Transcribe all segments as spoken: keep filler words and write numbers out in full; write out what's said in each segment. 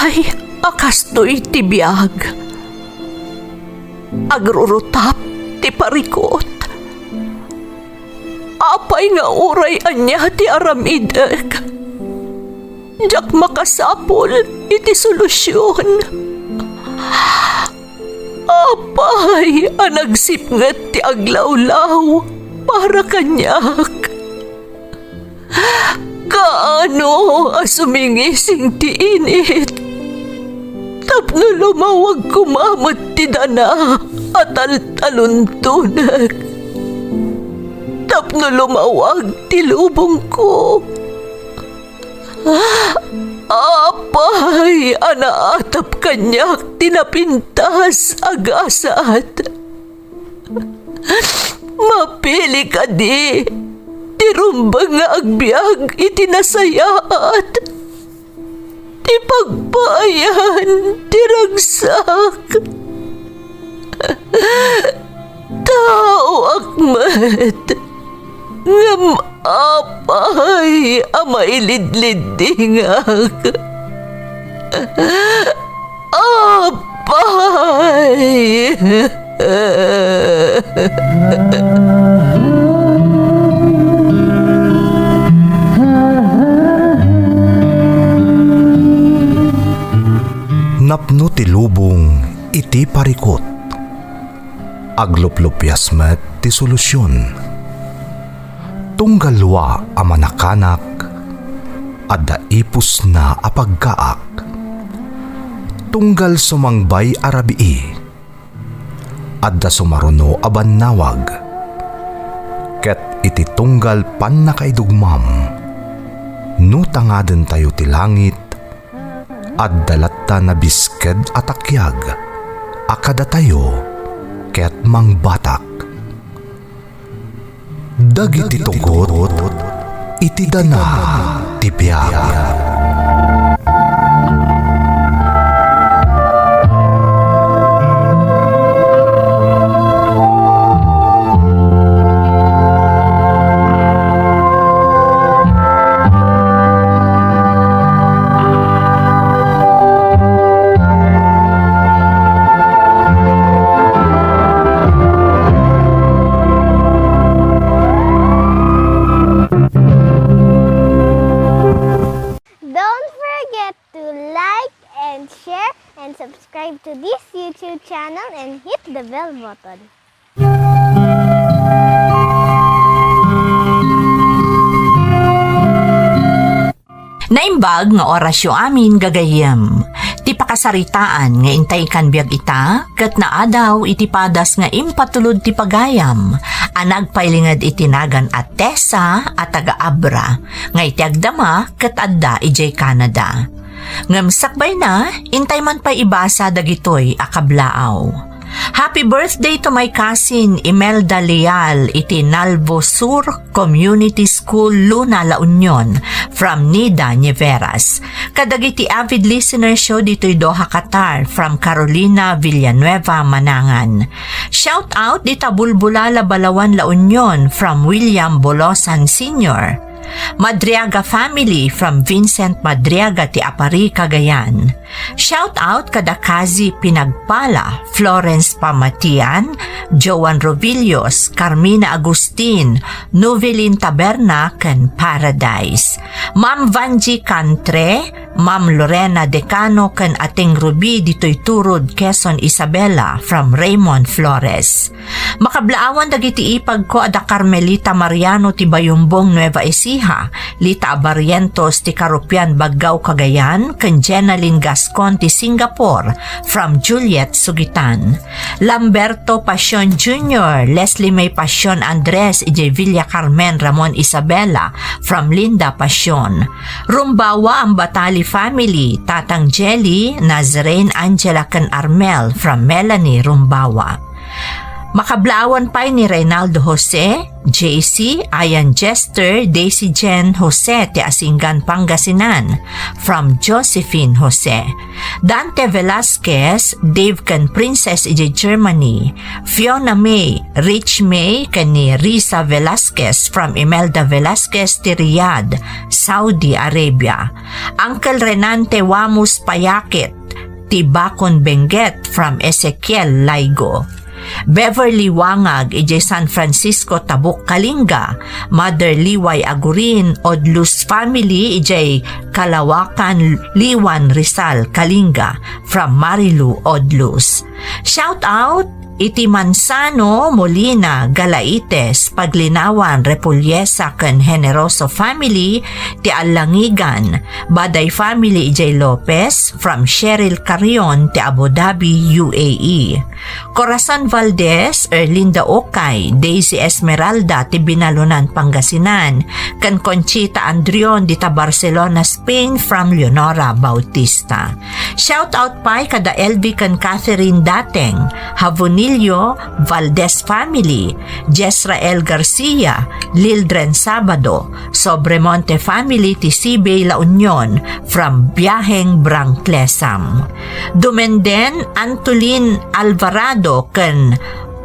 Ay, a kastoy ti biag. Agrurutap ti parikut. Apay nga uray ania ti aramidek, diak makasapul iti solusion. Apay a nagsipnget ti aglawlaw para kaniak? Kaano a sumingising ti init tapno lumawag koma met ti dana a taltaluntonek, tapno lumawag ti lubongko? Apay a naatap kaniak ti napintas a gasat? Mapili kadi ti rumbeng nga agbiag iti nasayaat, ti pagpaayan ti ragsak? Taoak met, ngem apay a mailidliddingak? Apay! Napno ti lubong iti parikut. Agluplupias met ti solusion. Tunggal dua a manakanak, adda ipusna a pagkaak. Tunggal sumangbay a rabii, adda sumaruno a bannawag. Ket iti tunggal pannakaidugmam, no tangadentayo ti langit, adda latta nabisked a takiag a kadatayo ket mangbatak. Dagiti tugot iti dana ti biag. Don't forget to like and share and subscribe to this YouTube channel and hit the bell button. Naimbag nga orasyo amin, gagayyem. Ti pakasaritaan nga intay kan biag ita, ket naadaw iti padas nga impatulod ti pagayam, a nagpailinged iti nagan a Tessa a taga Abra, nga iti agdama ket adda idiay Canada. Ngem sakbayna, intay man pay ibasa dagitoy a kablaaw. Happy birthday to my cousin Imelda Leal iti Nalbo Sur Community School, Luna, La Union, from Nida Nieveras. Kadagiti avid listeners yo ditoy Doha, Qatar, from Carolina Villanueva Manangan. Shout out dita Bulbulala, Balaoan, La Union, from William Bolosan Senior. Madriaga family from Vincent Madriaga ti Aparri, Cagayan. Shout out kada Kazi Pinagpala, Florence Pamatian, Joan Rovillos, Carmina Agustin, Novelin Taberna, ken Paradise. Ma'am Vanji Cantre, Ma'am Lorena Decano ken Ateng Ruby ditoy Turud, Quezon, Isabela, from Raymond Flores. Makablaawan dagiti ipagko a da Carmelita Mariano ti Bayumbong, Nueva Ecija, Lita Barrientos ti Karupian, Baggao, Cagayan, ken Jenalyn Gascon ti Singapore, from Juliet Sugitan. Lamberto Pasion Junior, Leslie May Pasion Andres, idiay Villa Carmen, Ramon Isabela, from Linda Pasion. Rumbawa Ambatali family, Tatang Jelly, Nazarene, Angela, ken Armel, from Melanie Rumbawa. Makablaawan pay ni Reynaldo Jose, J C, Ayan Jester, Daisy Jen Jose ti Asingan, Pangasinan, from Josephine Jose. Dante Velasquez, Dave ken Princess idiay Germany. Fiona May, Rich May, ken ni Risa Velasquez from Imelda Velasquez ti Riyadh, Saudi Arabia. Uncle Renante Wamus Payakit, ti Bakon Benguet from Ezekiel Laigo. Beverly Wangag idiay San Francisco, Tabuk, Kalinga. Mother Liway Agurin, Odlus family idiay Kalawakan, Liwan, Rizal, Kalinga, from Marilu Odlus. Shout out iti Manzano, Molina, Galaites, Paglinawan, Repullesa, ken Generoso family ti Allangigan, Baday family idiay Lopez, from Cheryl Carrion ti Abu Dhabi, U A E. Corazon Valdez, Erlinda Okay, Daisy Esmeralda ti Binalunan, Pangasinan, ken Conchita Andrion dita Barcelona, Spain, from Leonora Bautista. Shout out pay kada L V ken Catherine Dateng, Havonillo, Valdez family, Jesrael Garcia, Lildren Sabado, Sobremonte family ti Sibey, La Union, from Biaheng, Brangclesam. Dumenden, Antolin Alvarado ken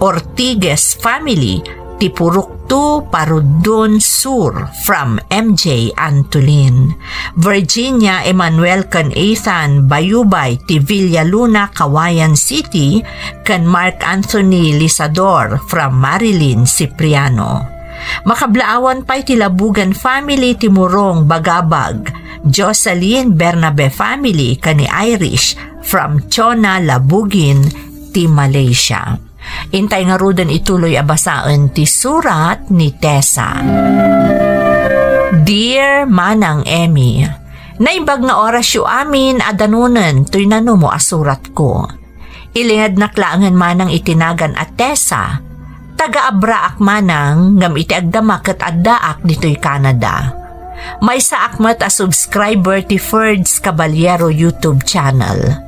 Ortiguez family ti Puruktu, Paruddon Sur, from M J Antolin. Virginia, Emmanuel ken Ethan Bayubay ti Villaluna, Cauayan City, ken Mark Anthony Lisador from Marilyn Cipriano. Makablaawan pay ti Labugan family ti Murong, Bagabag, Jocelyn Bernabe family ken ni Irish from Chona, Labugin ti Malaysia. Intay ngaruden ituloy a basaen ti surat ni Tessa. Dear Manang Emmy, naimbag nga orasyo amin a danunen toy nanumo a suratko. Ilingednak laengen manang iti nagan a Tessa. Taga-Abraak manang ngem iti agdama ket addaak ditoy Canada. Maysaak met a subscriber ti Ferds Caballero YouTube channel.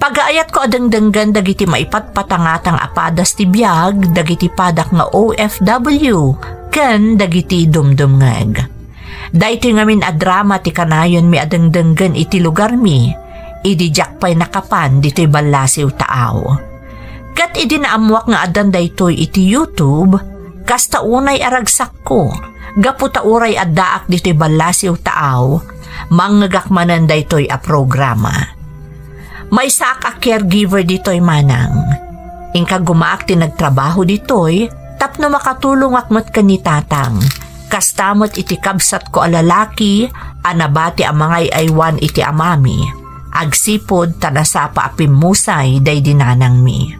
Pagaayatko a dengdenggen dagiti maipatpatangatang a padas ti biag dagiti padak nga O F W ken dagiti dumdumngeg. Daytoy ngamin a drama ti kanayonmi a dengdenggen iti lugarmi, idi diak pay nakapan ditoy ballasiw taaw. Ket idi naammoak nga addan daytoy iti YouTube, kasta unay a ragsakko, gapu ta uray addaak ditoy ballasiw taaw, mangngegak manen daytoy a programa. Maysaak a caregiver ditoy manang. Inka gumaak ti nagtrabaho ditoy tapno makatulongak met ken ni Tatang. Kasta met iti kabsatko a lalaki a nabati a mangay-aywan iti amami, agsipud ta nasapa a pimmusay daydi nanangmi.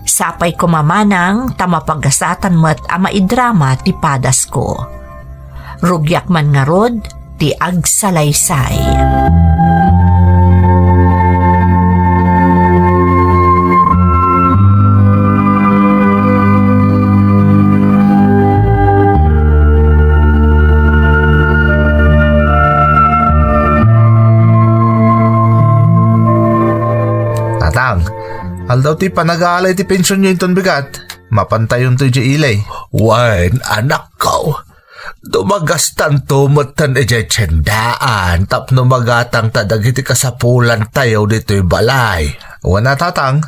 Sapay koma manang ta mapagasatan met a maidrama ti padasko. Rugiak man ngarud ti agsalaysay. Tatang, aldaw ti panagala iti pensionyo inton bigat. Mapantayonto idiay ili. Wen, anakko. Dumagastanto metten idiay tiendaan tapno magatangta dagiti kasapulantayo ditoy balay. Wen a, Tatang,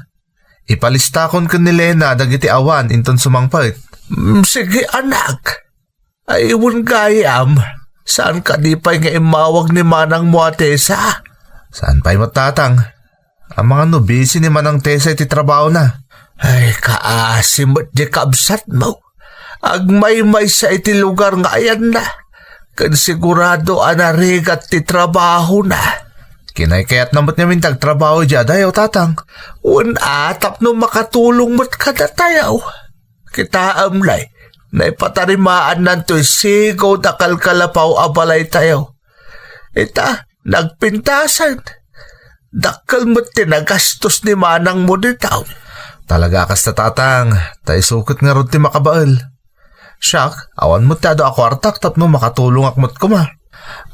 ipalistakon ken ni Lena dagiti awan inton sumangpet. Mm, sige, anak. Ay, wen gayam, saan kadi pay nga immawag ni manangmo a Tessa? Saan pay met, Tatang? Amangan no busy ni Manang Tessa iti trabahona. Ay, kaasi met di kabsatmo. Agmaymaysa iti lugar nga ayanna. Ken sigurado a narigat ti trabahona. Kinaykayatna met ngamin ti agtrabaho idiay adayo, Tatang. Wen a, tapno makatulong met kadatayo. Kitaem lay, naipatarimaannanto isigud a kalkalapaw a balaytayo. Ita, nagpintasen. Dakkel met ti nagastos ni manangmo dita. Talaga a kasta, Tatang, ta isu ket ngarud ti makabael. Siak, awan met ti adu a kuartak tapno makatulongak met koma.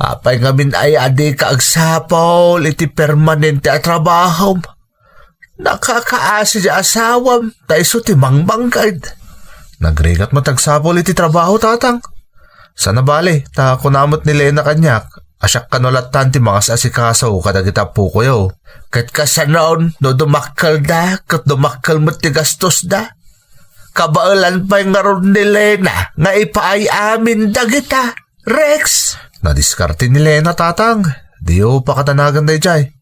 Apay ngamin aya a dika agsapul iti permanente a trabahom? Nakakaasi ti asawam, ta isu ti mangmangkad. Nagrigat met agsapul iti trabaho, Tatang. Sana bale, ta kuna met ni Lena kaniak, a siak kano lattan ti mangas-asikaso kadagiti appokoyo. Ket kasano no dumakkelda, ket dumakkel met ti gastosda? Kabaelan pay ngarud ni Lena nga ipaay amin dagita, Rex. Nadiskarte ni Lena, Tatang. Diyo pakatanagan daydiay.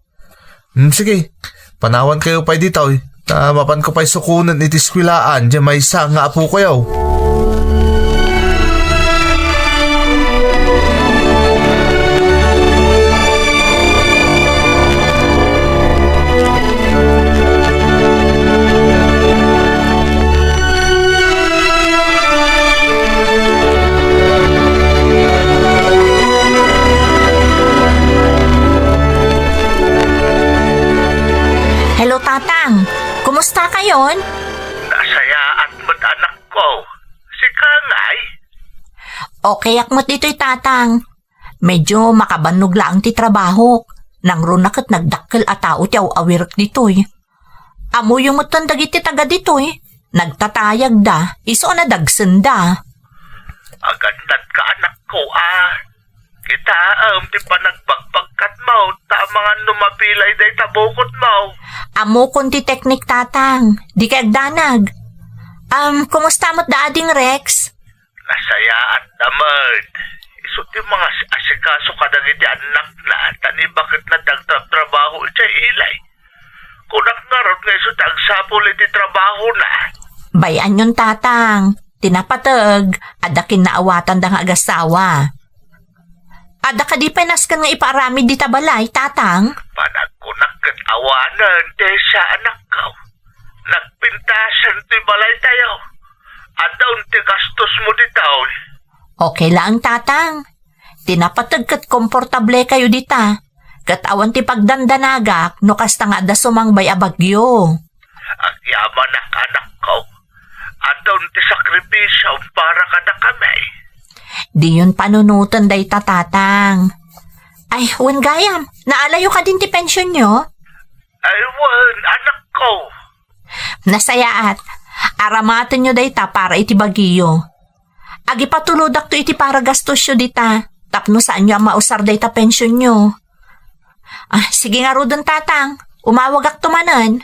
Hmm, sige, panawankayo pay ditoy, ta mapanko pay sukonen iti eskwelaan diay maysa nga apokayo. Hello, Tatang. Kumusta kayon? Nasayaat met, anakko. Sika ngay? Okay ak met ditoy, Tatang. Medyo makabannog laeng ti trabahok. Nangruna ket nagdakkel a tao ti aw-awirek ditoy. Ammoyo metten dagiti taga ditoy. Nagtatayagda, isu a nadagsenda. Agannadka, anakko, a. Kitaem ti panagbagbagkatmo, ta amangan no mapilay dayta bukotmo. Ammokon ti teknik, Tatang. Dikay agdanag. Um, kumusta met da ading Rex? Nasayaatda met. Isu ti mangas-asikaso kadagiti annakna, ta ni baketna ti agtrabtrabaho idiay ilay. Kunak ngarud nga isu ti agsapul iti trabahona. Bay-anyon, Tatang. Ti napateg, adda kinnaawatanda nga agasawa. Adda kadi pay nasken nga ipaaramid dita balay, Tatang? Panagkunak ket awanen, Tessa, anakko. Nagpintasen ti balaytayo. Adda ti gastosmo ditoy. Okay laeng, Tatang. Ti napateg ket komportablekayo dita. Ket awan ti pagdandanagak no kasta nga adda sumangbay a bagyo. Agyamanak, anakko. Adda ti sakripisio para kadakami. Diyon panunoten dayta, Tatang. Ay, wen gayam, naalayo kadin ti pensionyo? Ay, wen, anakko. Nasayaat. Aramatenyo dayta para iti bagiyo. Agipatulodakto iti paragastosyo dita, tapno saanyo a mausar dayta pensionyo. Ah, sige ngaruden, Tatang. Umawagakto manen.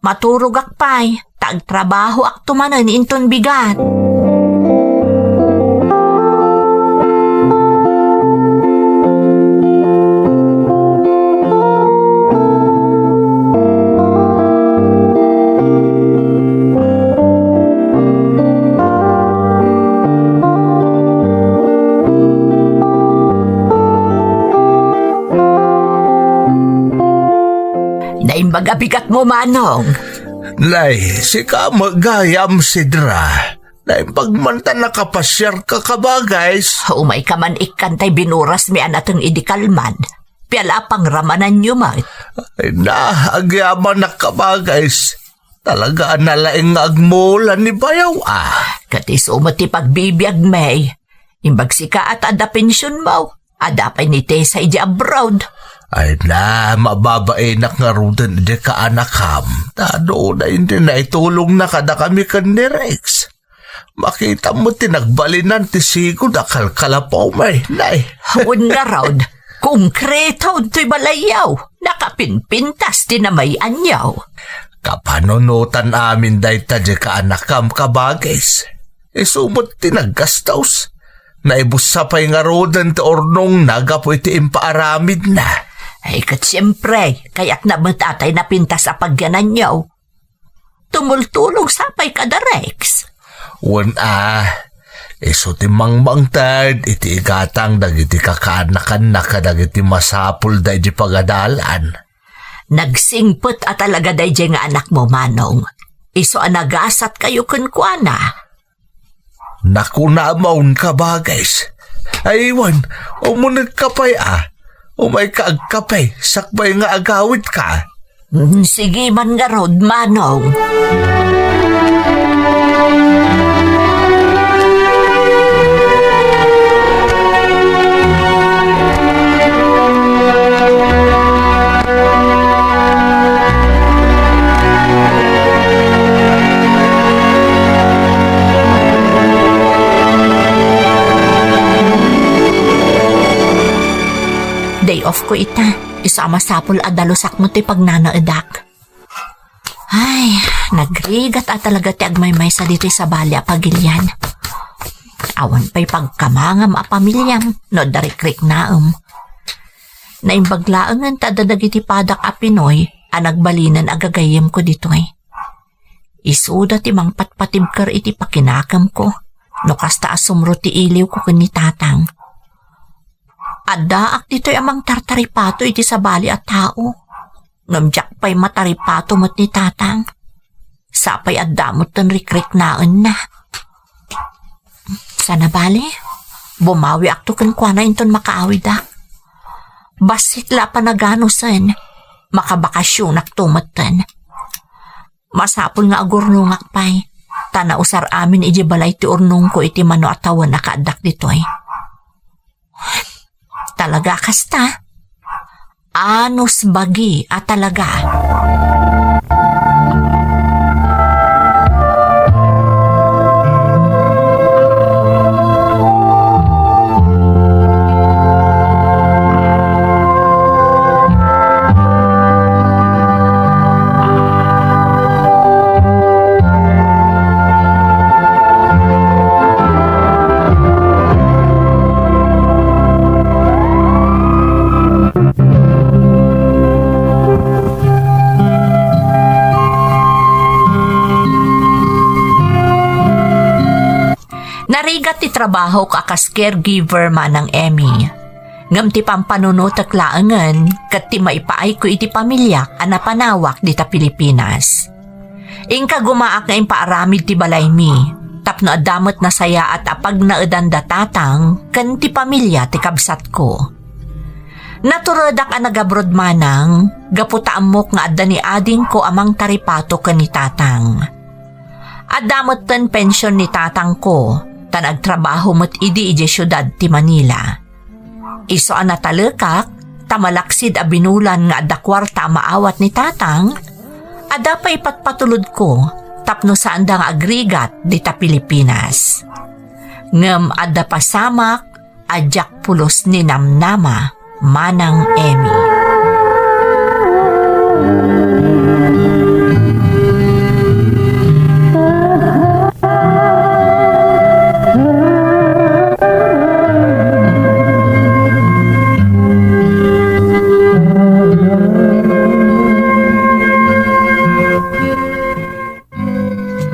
Maturogak pay, ta agtrabahoakto manen inton bigat. Naimbag a bigatmo, Manong. Nay, sika met gayam, Sidra. Naimbag man ta nakapasiarka, kabagays. Umayka man ikkan tay binurasmi a nateng idi kalman. Piala a pangramananyo met. Ay na, agyamanak, kabagays. Talaga a nalaing nga agmula ni bayaw, ah. Ket isu met ti pagbibiagmi. Imbag sika a ta adda pensionmo. Adda pay ni Tessa idi abroad. Ay na, mababainak ngaruden idi kaanakam. Ta adda unay ti naitulongna kadakami ken ni Rex. Makitam met ti nagbalinan ti sigud a kalkalapawmi, nay. Wen ngarud, konkreto toy balayyo. Nakapinpintas ti namay-anyo. Kapanunotan amin dayta di kaanakam, kabagays. Isu met ti naggastos. Naibussa pay ngaruden ti urnongna gapu iti impaaramidna. Ay, ket siempre, kayatna met a tay napintas a pagyananyo. Tumultulong sa pay kada Rex. Wen a, isu ti mangmangted iti igatang dagiti kakaanakanna kadagiti masapulda idi pagadalan. Nagsingpet a talaga daydiay nga anakmo, Manong. Isu a nagasatkayo kenkuana. Nakunamon, kabagays. Ay, wen, umunetka pay a. Umayka agkape, sakbay nga agawidka. Mm, sige man ngarud, Manong. off ko ita. Isu a masapul a dalusak met ti pagnanaedak. Ay, nagrigat a talaga ti agmaymaysa ditoy sabali a pagilian. Awan pay pagkamangam a pamiliam no adda rikriknaem. Naimbag laengen ta adda dagiti padak a Pinoy a nagbalinen a gagayyemko ditoy. Isuda ti mangpatpatibker iti pakinakemko no kasta a sumro ti iliwko ken ni Tatang. Addaak ditoy a mangtartaripato iti sabali a tao. Ngem diak pay mataripato met ni Tatang. Sapay adda metten rikriknaenna. Sana bale, bumawiakto kenkuana inton makaawidak. Bassit la a panaganusen, makabakasionakto metten. Masapul nga agurnongak pay, ta nausar amin idiay balay ti urnongko iti mano a tawen a kaaddak ditoy. Talaga a kasta? Anus bagi a talaga. Narigat ti trabahok a kas caregiver, Manang Emmy. Ngem ti pampanunotek laengen ket ti maipaayko iti pamiliak a napanawak dita Pilipinas. Inkagumaak nga impaaramid ti balaymi, tapno adda met nasayaat a pagnaedan da Tatang ken ti pamilia ti kabsatko. Naturedak a nagabroad manang, gapu ta ammok nga adda ni adingko a mangtaripato ken ni Tatang. Adda metten pension ni Tatangko, ta nagtrabaho met idi idiay siudad ti Manila. Isu a natalekak, ta malaksid a binulan nga adda kuarta a maawat ni Tatang, adda pay ipatpatulodko tapno saanda nga agrigat dita Pilipinas. Ngem adda pasamak a diak pulos ninamnama, Manang Emmy.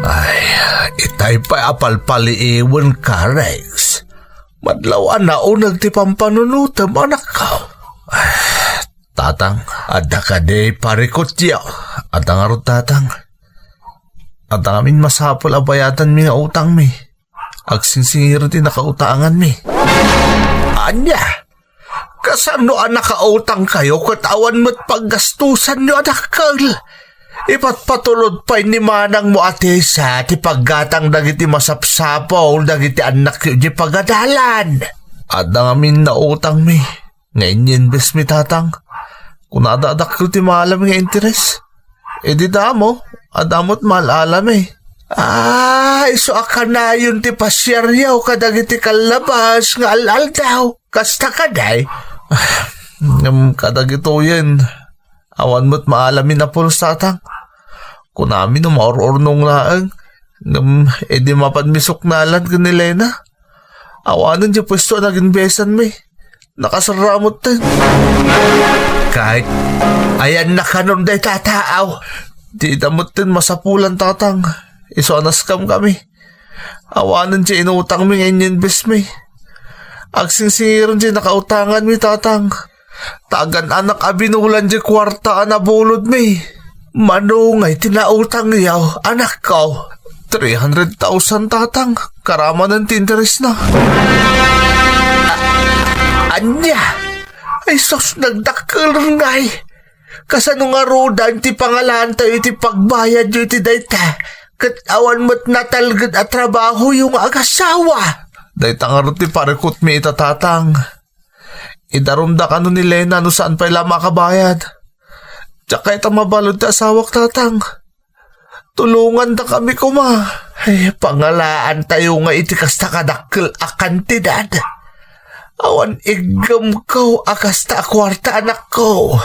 Ay, itay pay a palpaliiwen ka, Rex. Madlaw a nauneg ti pampanunotem, anakko. Tatang, adda kadi parikutyo? Adda ngarud, Tatang. Adda ngamin masapul a bayadanmi nga utangmi. Agsingsingir ti nakautanganmi. Ania? Kasano a nakautangkayo ket awan met paggastusanyo a dakkel? Ipatpatulod pay ni manangmo a Tessa ti paggatang dagiti masapsapul dagiti annakyo idiay pagadalan. Adda ngamin nautangmi nga inyinvestmi, Tatang. Kunada a dakkel ti maalam nga interes. Idi damo, adda met maal-alami. Ah, isu a kanayon ti pasiaryo kadagiti kallabas nga al-aldaw. Kasta kadi? Ngem kadagitoyen, awan met maalamin a pulos, Tatang. Kunami no maur-urnong laeng, ngem idi mapanmi suknalan ken ni Lena, awanen ti puesto a naginbesanmi. Nakaserra metten. Ket ayanna kanon dayta a taaw? Dida metten masapulan, Tatang. Isu a naskamkami. Awanen ti inutangmi nga inyinvestmi. Agsingsingiren ti nakautanganmi, Tatang. Ta agan-anak a binulan ti kuarta a nabulodmi. Mano ngay ti nautangyo, anakko? Three hundred thousand, Tatang. Karamanen ti interesna. A-, ania? Ay sus, nagdakkel ngay. Kasano ngaruden ti pangalaantayo iti pagbayadyo iti dayta, ket awan met natalged a trabahoyo nga agasawa? Dayta ngarud ti parikutmi ita, Tatang. Idarumda kano ni Lena no saan pay la makabayad. Diak kayat a mabalud ti asawak, Tatang. Tulongandakami koma. Ay, pangalaantayo nga iti kasta kadakkel a kantidad. Awan iggemko a kasta a kuarta, anakko.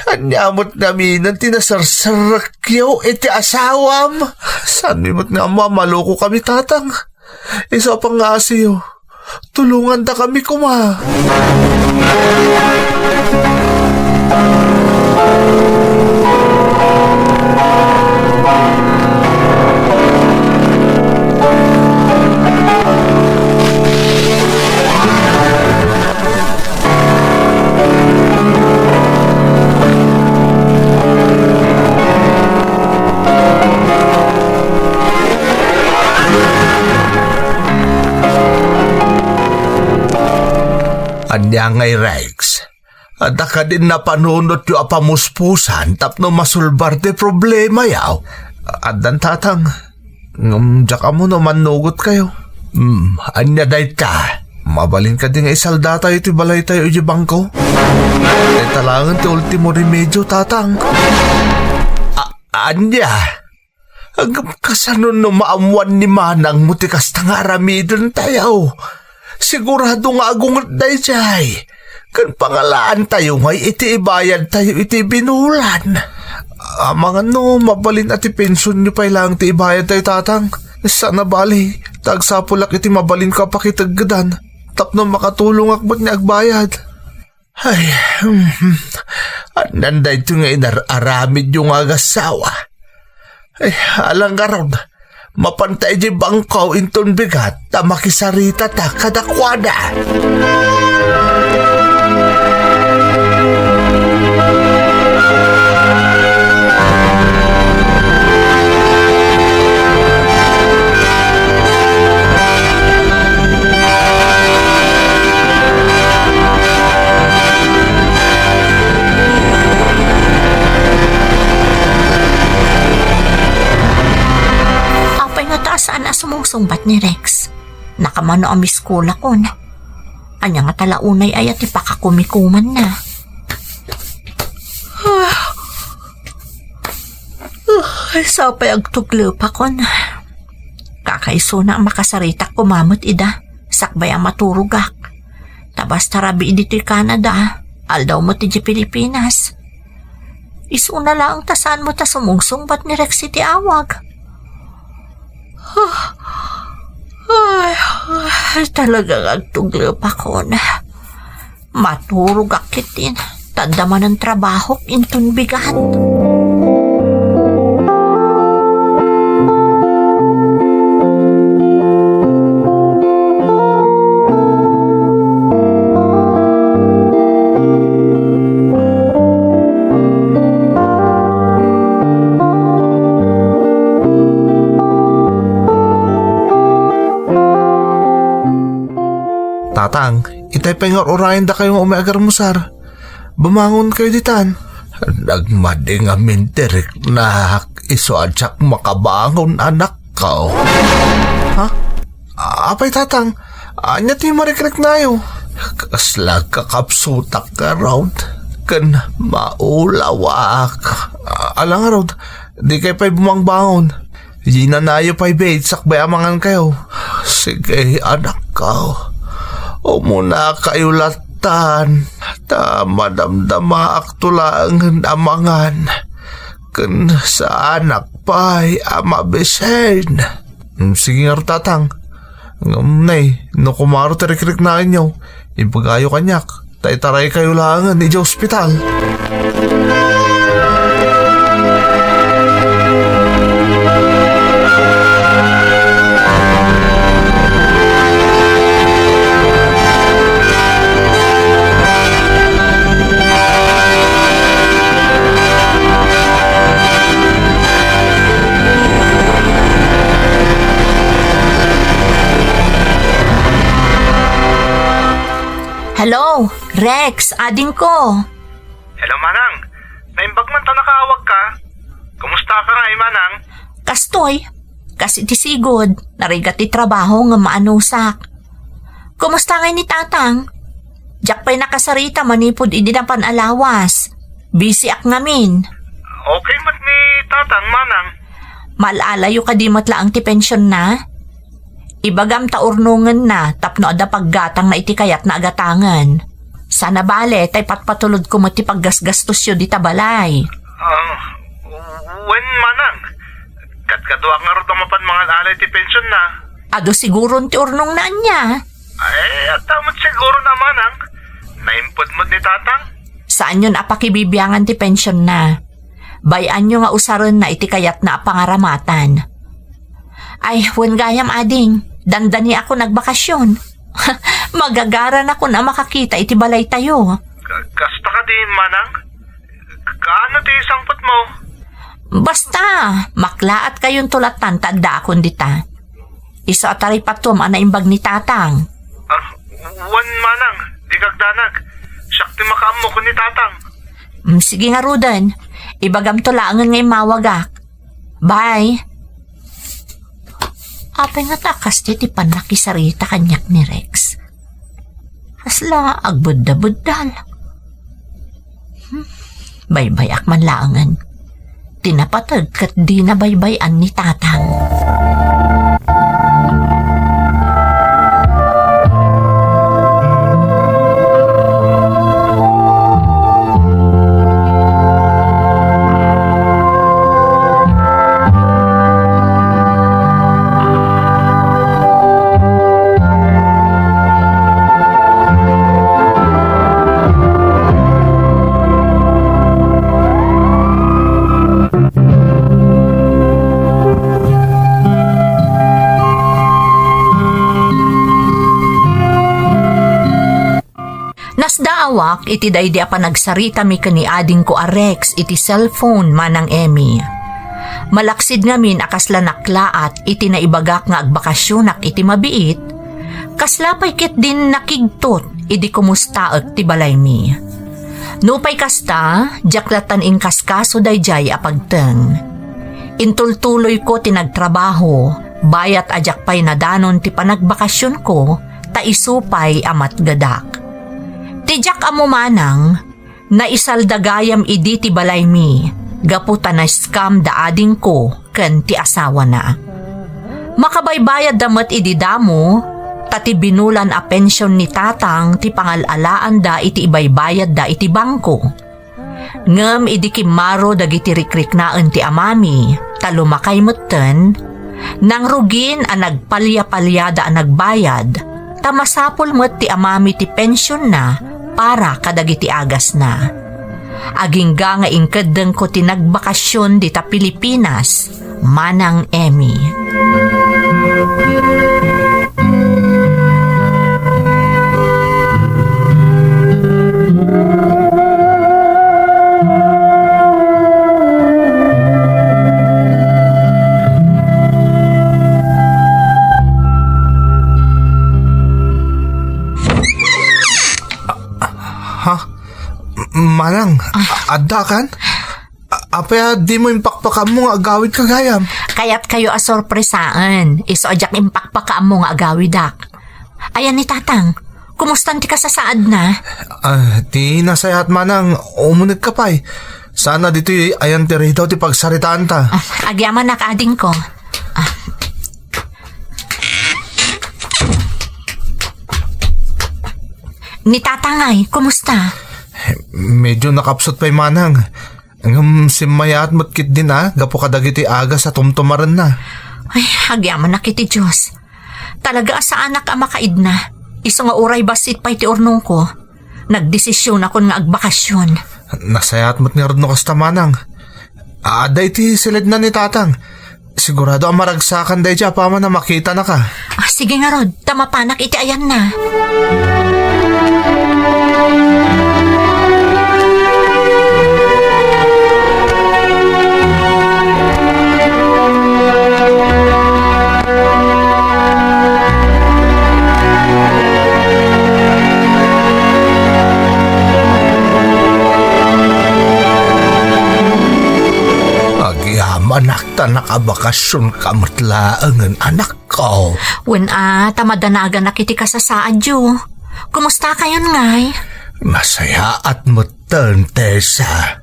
Ania met ngamin ti naserserrekyo iti asawam? Saanmi met nga ammo a malukokami, Tatang. Isu a pangngaasiyo, tulongandakami koma. Ania ngay, Rex? Adda kadin napanunotyo a pamuspusan tapno masolbar ti problemayo? Addan, Tatang. Ngem diak ammo no mannugotkayo. Hmm, ania dayta? Mabalin kadi nga isaldatayo ti balaytayo idiay bangko? Dayta laengen ti ultimo remedio, Tatang. A-, ania? Ngem kasano no maammoan ni Manangmo ti kasta nga aramidentayo? Sigurado nga agunget daydiay. Ken pangalaantayo ngay iti ibayadtayo iti binulan. Amangan no mabalin a ti pensionyo pay laeng ti ibayadtayo, Tatang. Saan a bali, ta agsapulak iti mabalinko a pakiteggedan tapno makatulongak met nga agbayad. Ay, hmm, hmm. Addan daytoy nga inar-aramidyo nga agassawa. Ay, ala ngarud, mapanta idiay bangko inton bigat ta makisaritata kadakuada. Apay nga ta saan a sumungsungbat ni Rex? Nakamano a miskolakon. Ania nga ta la unay aya ti pakakumikumanna? Ay, sapay agtuglepakon. Kakaisuna a makasaritak koma met ida, sakbay a maturogak. Ta basta rabii ditoy Canada, aldaw met idiay Pilipinas. Isuna laeng ta saan met a sumungsungbat ni Rex iti awag. Ay, ay, talaga nga agtuglepakon. Maturogak ketdin, ta adda manen trabahok inton bigat. Tatang, itay pay nga ur-urayendakayo nga umay agarmusar. Bumangonkayo ditan. Nagmadi ngamin ti riknak, isu a diak makabangon, anakko. Ha? Apay, Tatang, ania ti marikriknayo? Kasla agkakapsutak ngarud, ken maulawak. Ala ngarud, dikay pay bumangbangon. Yinanayo pay bait sakbay a mangankayo. Sige, anakko. Umunakayo lattan, ta madamdamaakto laengen a mangan, ken saanak pay a mabisin. Mm, sige ngarud, Tatang. Ngem, nay, no kumaro ti rikriknaenyo, ibagayo kaniak. Ta itaraykayo laengen idiay ospital. Hello, Rex, adingko. Hello, Manang. Naimbag man ta nakaawagka. Kumustaka ngay, Manang? Kastoy, kas iti sigud, narigat ti trabaho nga maanusak. Kumusta ngay ni Tatang? Diak pay nakasarita manipud idi napan a lawas. Busyak ngamin. Okay met ni Tatang, Manang. Maal-alayo kadi met laeng ti pensionna? Ibagam ta urnongenna tapno adda paggatangna iti kayatna a gatangen. Sana bale, ta ipatpatulodko met ti paggasgastosyo dita balay. Ah, wen, manang. Kadkaduak ngarud a mapan mangal-ala iti pensionna. Adu siguron ti urnongna ania? Ay, adda met siguron a manang. Naimped met ni tatang. Saanyon a pakibibiangan ti pensionna. Bay-anyo nga usarenna iti kayatna a pangaramatan. Ay, wen gayam, ading, dandaniakon agbakasyon. Magagaranakon a makakita iti balaytayo. Ka-, kasta kadi, manang? Kaano ti sangpetmo? Basta, maklaatkayonto lattan ta addaakon dita. Isu a taripatuam a naimbag ni tatang. Ah, wen, manang, dika agdanag. Siak ti makaammo ken ni tatang. Mm, sige ngaruden. Ibagamto laengen nga immawagak. Bye. Apay nga ta kasta ti pannakisarita kaniak ni Rex? Kasla agbedda-beddal. Hmm, baybay-ak man laengen. Ti napateg ket dina baybay-an ni tatang. Nasdaawak iti daydi a panagsaritami ken ni adingko a Rex iti cellphone, Manang Emmy. Malaksid ngamin a kasla naklaat iti naibagak nga agbakasionak iti mabiit, kasla pay ketdin nakigtot idi kumustaek ti balaymi. Nupay kasta, diak lattan inkaskaso daydiay a pagteng. Intultuloyko ti nagtrabaho, bayat a diak pay nadanon ti panagbakasionko, ta isu pay a matgedak. Ti diak ammo manang, naisalda gayam idi ti balaymi, gapu ta na-scam da adingko ken ti asawana. Makabaybayadda met idi damo, ta ti binulan a pension ni tatang ti pangal-alaanda iti ibaybayadda iti bangko. Ngem idi kimmaro dagiti rikriknaen ti amami, ta lumakay metten, nangrugin a nagpalya-palyada a nagbayad, ta masapul met ti amami ti pensionna para kadagiti agasna. Agingga nga inkeddengko ti nagbakasion dita Pilipinas, Manang Emmy. Ha? Manang, a-, adda kan? A-, apay a dimo impakpakaammo nga agawidka gayam? Kayatkayo a sorpresaen. Isu a diak impakpakaammo nga agawidak. Ayan ni Tatang. Kumustan ti kasasaadna? Ah, ti nasayaat manang, umunegka pay. Sana ditoy ayan ti ridaw ti pagsaritaanta. Ah, agyamanak, adingko. Ah. Ni Tatangay, kumusta? Medyo nakapsut pay manang. Ngem simmayaat met ketdin a, gapu kadagiti agas a tumtumarenna. Ay, agyamanak iti Dios. Talaga a saanak a makaidna. Isu nga uray bassit pay ti urnongko, nagdesisionakon nga agbakasion. Nasayaat met ngarud no kasta manang. Adda iti siledna ni Tatang. Sigurado a maragsakan daydi apaman a makitanaka. Ah, sige ngarud, ta mapanak iti ayanna. Agyamanak ta nakabakasionka met laengen, anakko. Wen a, ta madanaganak iti kasasaadyo. Kumustakayon ngay? Nasayaat metten, Tessa.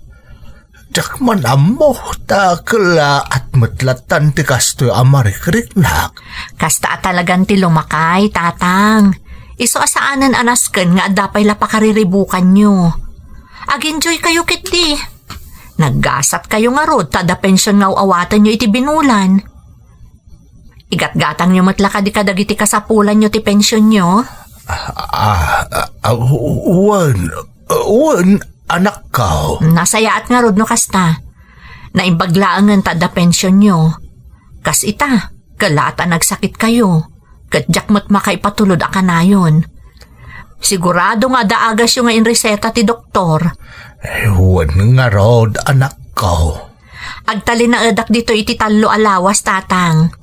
Diak man ammo, ta kellaat met lattan ti kastoy a marikriknak. Kasta a talagan ti lumakay, Tatang. Isu a saanen a nasken nga adda pay la pakariribukanyo. Ag-enjoykayo ketdi. Naggasatkayo ngarud ta adda pension nga aw-awatenyo iti binulan. Igatgatangyo met la kadi kadagiti kasapulanyo ti pensionyo? Ah, ah, ah, wen, wen, anakko. Nasayaat ngarud no kasta. Naimbag laengen ta adda pensionyo. Kas ita, kellaat a nagsakitkayo, ket diak met makaipatulod a kanayon. Sigurado nga adda agasyo nga inreseta ti doktor. Wen ngarud, anakko. Agtalinaedak ditoy iti tallo a lawas, Tatang.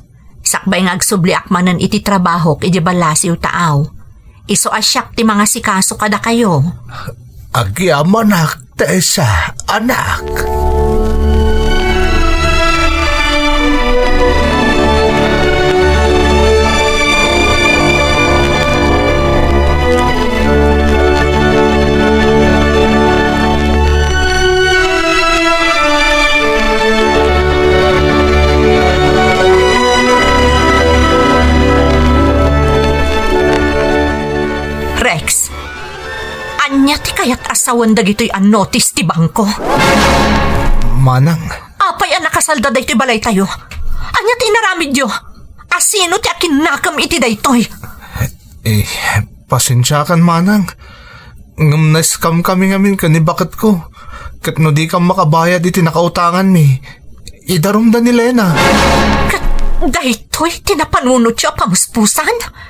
Sakbay nga agsubliak manen iti trabahok idiay ballasiw ta aw. Isu a siak ti mangasikaso kadakayo. Agyamanak, Tessa, anak. Rex, ania ti kayat a sawen dagitoy a notice ti bangko? Manang. Apay a nakasalda daytoy balaytayo? Ania ti inaramidyo? Asino ti akinnakem iti daytoy? Eh, pasensiakan, Manang. Ngem na-scam kami ngamin ken ni baketko. Ket no dikam makabayad iti nakautanganmi, idarumda ni Lena. Ket daytoy ti napanunotyo a pamuspusan?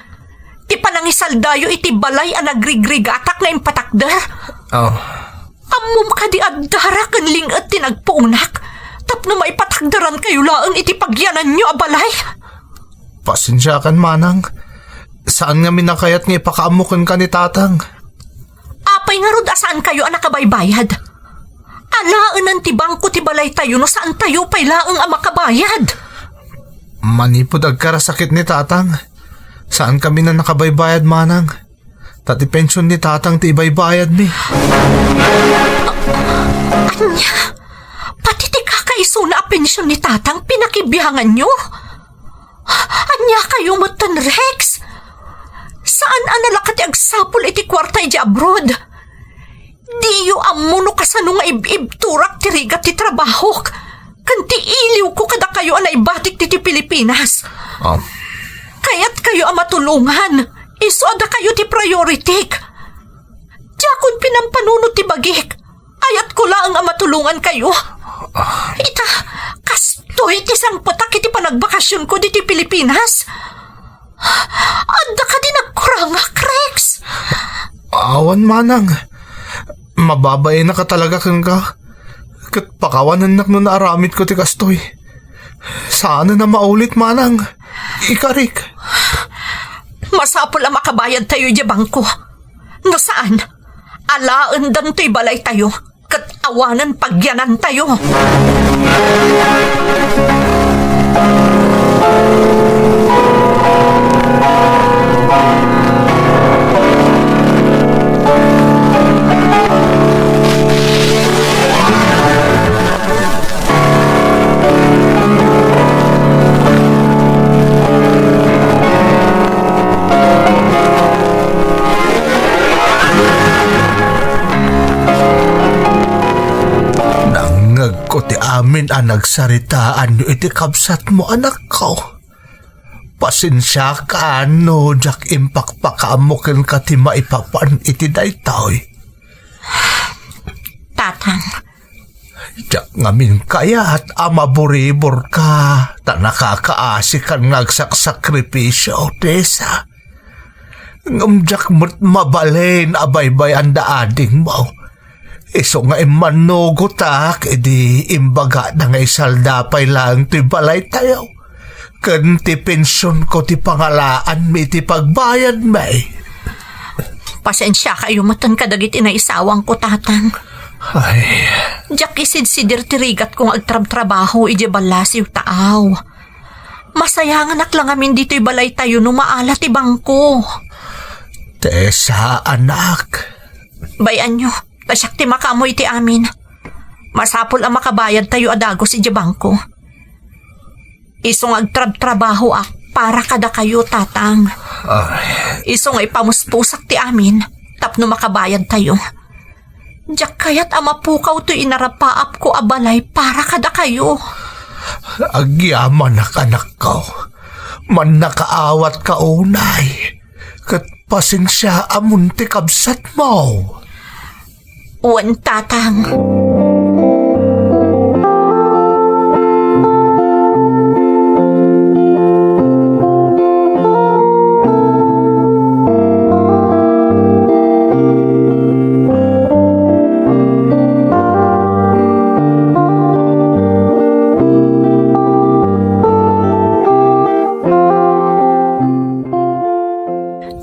Ti panangisaldayo iti balay a nagrigrigatak nga impatakder? Oh. Ammom kadi a dara ken ling-et ti nagpuonak tapno maipatakderankayo laeng iti pagyananyo a balay? Pasensiakan, Manang. Saan ngamin a kayat nga ipakaammo kenka ni Tatang. Apay ngarud a saankayo a nakabaybayad? Alaenen ti bangko ti balaytayo no saantayo pay laeng a makabayad. Manipud agkarasakit ni Tatang, saan kami a nakabaybayad, Manang. Ta ti pension ni Tatang ti ibaybayadmi. Ania? Pati ti kakaisuna a pension ni Tatang pinakibianganyo? Ania kayo metten, Rex? Saan a nalaka ti agsapul iti kuarta idiay abroad? Diyo ammo no kasano nga ib-ibturak ti rigat ti trabahok ken ti iliwko kadakayo a naibatik ditoy Pilipinas. Um. Kayatkayo a matulongan, isu a dakayo ti prioritik. Diakon pinampanunot ti bagik. Kayatko laeng a matulongankayo. Ah. Ita, kastoy ti sangpetak iti panagbakasionko ditoy Pilipinas. Adda kadi nagkurangak, Rex? Awan, Manang. Mababainaka talaga kenka. Ket pakawanennak no naaramidko ti kastoy. Saanen a maulit, Manang. Ikarik. Masapul a makabayadtayo idiay bangko. No saan, alaendan toy balaytayo ket awanen pagyanantayo. Nangngegko ti amin a nagsaritaanyo iti kabsatmo, anakko. Pasensiakan no diak impakpakaammo kenka ti maipapan iti daytoy. Tatang, diak ngamin kayat a maburiburka, ta nakakaasikan nga agsaksakripisio, Tessa. Ngem diak met mabalin a baybay-an da adingmo. Isu nga immannugotak idi imbagada nga isalda pay laeng ti balaytayo. Ken ti pensionko ti pangalaanmi iti pagbayadmi. Pasensiakayo metten kadagiti naisawangko, Tatang. Ay. Diak isidsidir ti rigatko nga agtrabtrabaho idiay ballasiw ta aw. Masayanganak la ngamin ditoy balaytayo no maala ti bangko. Tessa, anak. Bay-anyo, ta siak ti makaammo iti amin. Masapul a makabayadtayo a dagus idiay bangko. Isu nga agtrabtrabahoak para kadakayo, Tatang. Ay. Isu nga ipamuspusak ti amin tapno makabayadtayo. Diak kayat a mapukaw toy inarapaapko a balay para kadakayo. Agyamanak, anakko. Mannakaawatka unay. Ket pasensiaamon ti kabsatmo. Wen, Tatang.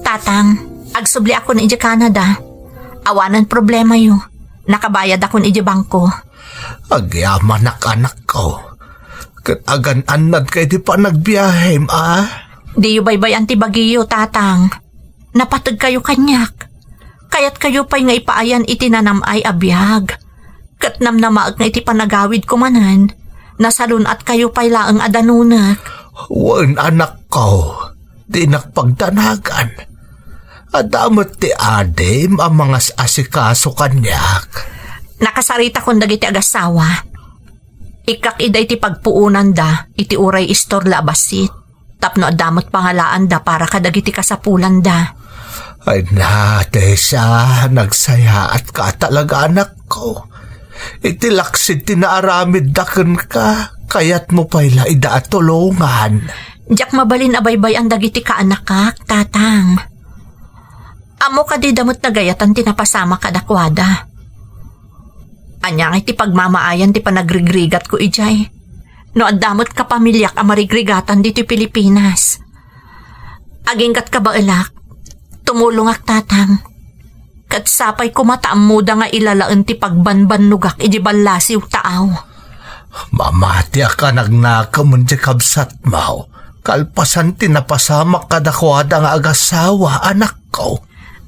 Tatang, agsubliakon idiay Canada. Awanen problemayo. Nakabayadakon idiay bangko. Agyamanak, anakko. Ket agan-annadka iti panagbiahem, a? Diyo baybay-an ti bagiyo, Tatang. Napategkayo kaniak. Kayatkayo pay nga ipaayan iti nanam-ay a biag. Ket namnamaek nga iti panagawidko manen, nasalun-atkayo pay laeng a danunek. Wen, anakko, dinak pagdanagan. Adda met ti adim a mangas-asikaso kaniak. Nakasaritakon dagiti agassawa. Ikkak ida iti pagpuonanda iti uray istorla a bassit, tapno adda met pangalaanda para kadagiti kasapulanda. Ay na, Tessa, nagsayaatka talaga, anakko. Iti laksid ti naaramidda kenka, kayatmo pay la ida a tulongan. Diak mabalin a baybay-an dagiti kaanakak, Tatang. Ammo kadi da met nagayatan ti napasamak kadakuada. Ania nga iti pagmamaayan ti panagrigrigatko idiay? No adda met kapamiliak a marigrigatan ditoy Pilipinas. Aginggat kabaelak, tumulongak, Tatang. Ket sapay koma ta ammoda nga ilalaen ti pagbanbannogak idi ballasiw taaw. Mamatiak a nagnakem ti kabsatmo, kalpasan ti napasamak kadakuada nga agassawa, anakko.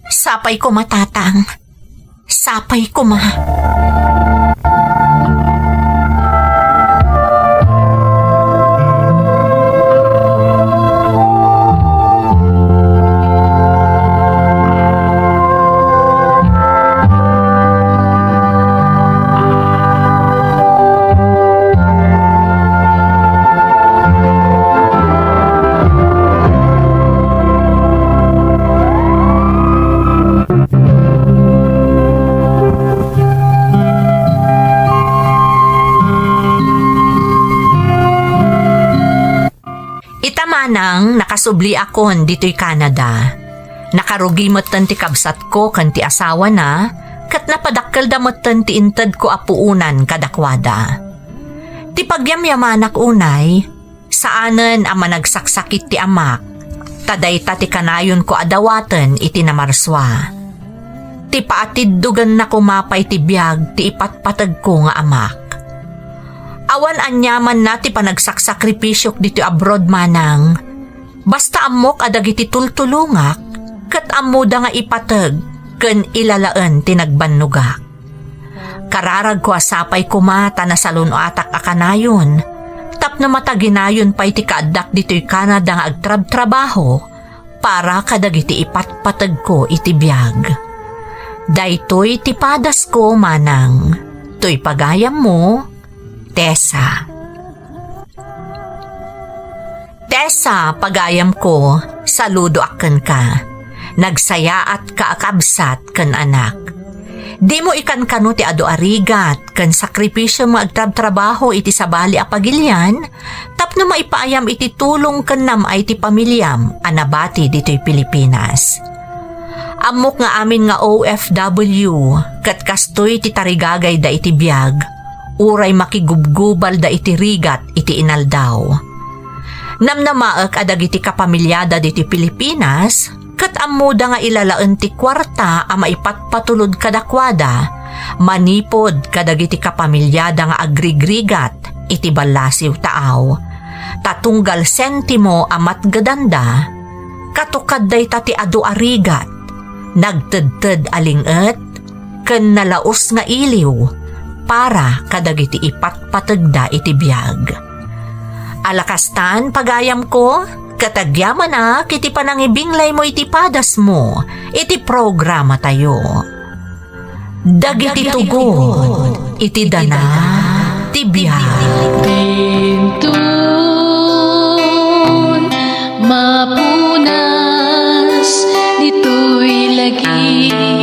Sapay koma, Tatang. Sapay koma. Ita manang nakasubliakon ditoy Canada. Nakarugi metten ti kabsatko ken ti asawana, ket napadakkelda metten ti intedko a puonan kadakuada. Ti pagyamyamanak unay, saanen a managsaksakit ti amak, ta dayta ti kanayonko a dawaten iti namarsua. Ti paatiddogenna koma pay ti biag ti ipatpategko nga amak. Awan aniamanna ti panagsaksakripisyok ditoy abroad manang, basta ammok a dagiti tultulongak ket ammoda nga ipateg ken ilalaen ti nagbannogak. Kararagko a sapay koma ta nasalun-atak a kanayon tapno mataginayon pay ti kaaddak ditoy Canada nga agtrabtrabaho para kadagiti ipatpategko iti biag. Daytoy ti padasko manang. Toy pagayammo, Tessa. Tessa, pagayamko, saludoak kenka. Nagsayaatka a kabsat ken anak. Dimo ikankano ti adu a rigat ken sakripisio nga agtrabtrabaho iti sabali a pagilian tapno maipaayam iti tulong ken nam-ay ti pamiliam a nabati ditoy Pilipinas. Ammok nga amin nga O F W ket kastoy ti tarigagayda iti biag, uray makigubgubalda iti rigat iti inaldaw. Namnamaek a dagiti kapamiliada ditoy Pilipinas ket ammoda nga ilalaen ti kuarta a maipatpatulod kadakuada manipud kadagiti kapamiliada nga agrigrigat iti ballasiw taaw. Ta tunggal sentimo a matgedanda, katukad dayta ti adu a rigat, nagtedted a ling-et, ken nalaus nga iliw, para kadagiti ipatpategda iti biag. Alakastan, pagayamko, ket agyamanak iti panangibinglaymo iti padasmo iti programatayo. Dagiti tugot iti dana ti biag. Inton mapunas ditoy lagi.